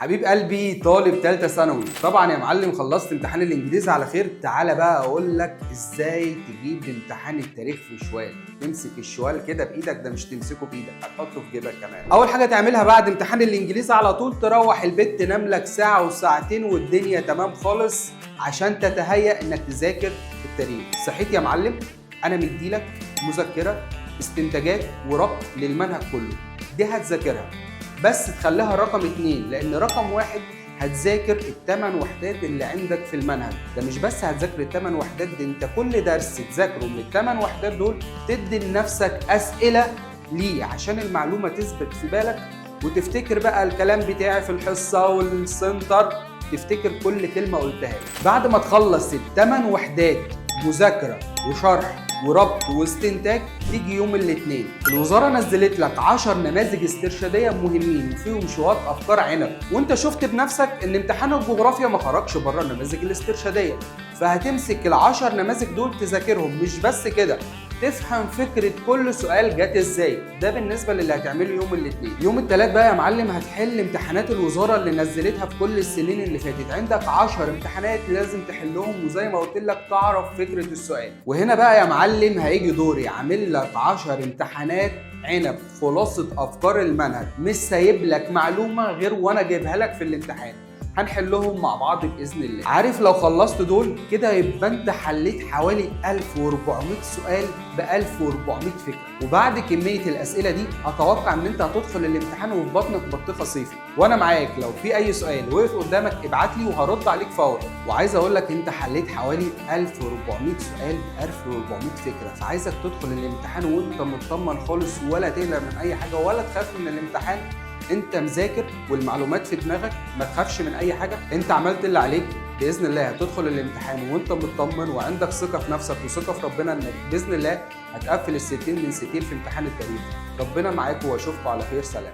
حبيب قلبي طالب ثالثة ثانوي، طبعا يا معلم خلصت امتحان الانجليزي على خير. تعالى بقى اقول لك ازاي تجيب امتحان التاريخ في شوال. تمسك الشوال كده بايدك، ده مش تمسكه بايدك، هتحطه في جيبك كمان. اول حاجة تعملها بعد امتحان الانجليزي على طول، تروح البيت تنام لك ساعة وساعتين والدنيا تمام خالص، عشان تتهيأ انك تذاكر التاريخ. صحيت يا معلم، انا مديلك مذكره استنتاجات وربط للمنهج كله، دي هتذاكرها بس تخليها رقم 2، لان رقم 1 هتذاكر الثمان وحدات اللي عندك في المنهج. ده مش بس هتذاكر الثمان وحدات دي، انت كل درس تذاكره من الثمان وحدات دول تدي لنفسك اسئلة ليه، عشان المعلومة تثبت في بالك وتفتكر بقى الكلام بتاعي في الحصة والسنتر، تفتكر كل كلمة قلتها لك. بعد ما تخلص الثمان وحدات مذاكرة وشرح وربط واستنتاج، تيجي يوم الاثنين الوزارة نزلت لك 10 نماذج استرشاديه مهمين وفيهم شوية افكار عنب، وانت شفت بنفسك ان امتحان الجغرافيا ما خرجش بره النماذج الاسترشاديه، فهتمسك ال10 نماذج دول تذاكرهم. مش بس كده، تفهم فكرة كل سؤال جت ازاي. ده بالنسبة للي هتعمله يوم الاثنين. يوم الثلاث بقى يا معلم هتحل امتحانات الوزارة اللي نزلتها في كل السنين اللي فاتت. عندك 10 امتحانات لازم تحلهم، وزي ما قلت لك تعرف فكرة السؤال. وهنا بقى يا معلم هيجي دوري، عامل لك 10 امتحانات عنب خلاصة افكار المنهج، مش سايب لك معلومة غير وانا جايبها لك في الامتحان. هنحلهم مع بعض باذن الله. عارف لو خلصت دول كده يبقى انت حليت حوالي 1400 سؤال ب 1400 فكرة. وبعد كمية الاسئلة دي اتوقع ان انت هتدخل الامتحان وفي بطنك بطيخه صيفي. وانا معاك، لو في اي سؤال وقف قدامك ابعت لي وهرد عليك فورا. وعايز اقول لك انت حليت حوالي 1400 سؤال ب 1400 فكرة، فعايزك تدخل الامتحان وانت مطمن خالص، ولا تقلق من اي حاجة ولا تخاف من الامتحان. انت مذاكر والمعلومات في دماغك، ما تخافش من اي حاجة، انت عملت اللي عليك. باذن الله هتدخل الامتحان وانت مطمن وعندك ثقة في نفسك وثقه في ربنا انك باذن الله هتقفل ال60 من 60 في امتحان التاريخ. ربنا معاك واشوفكم على خير. سلام.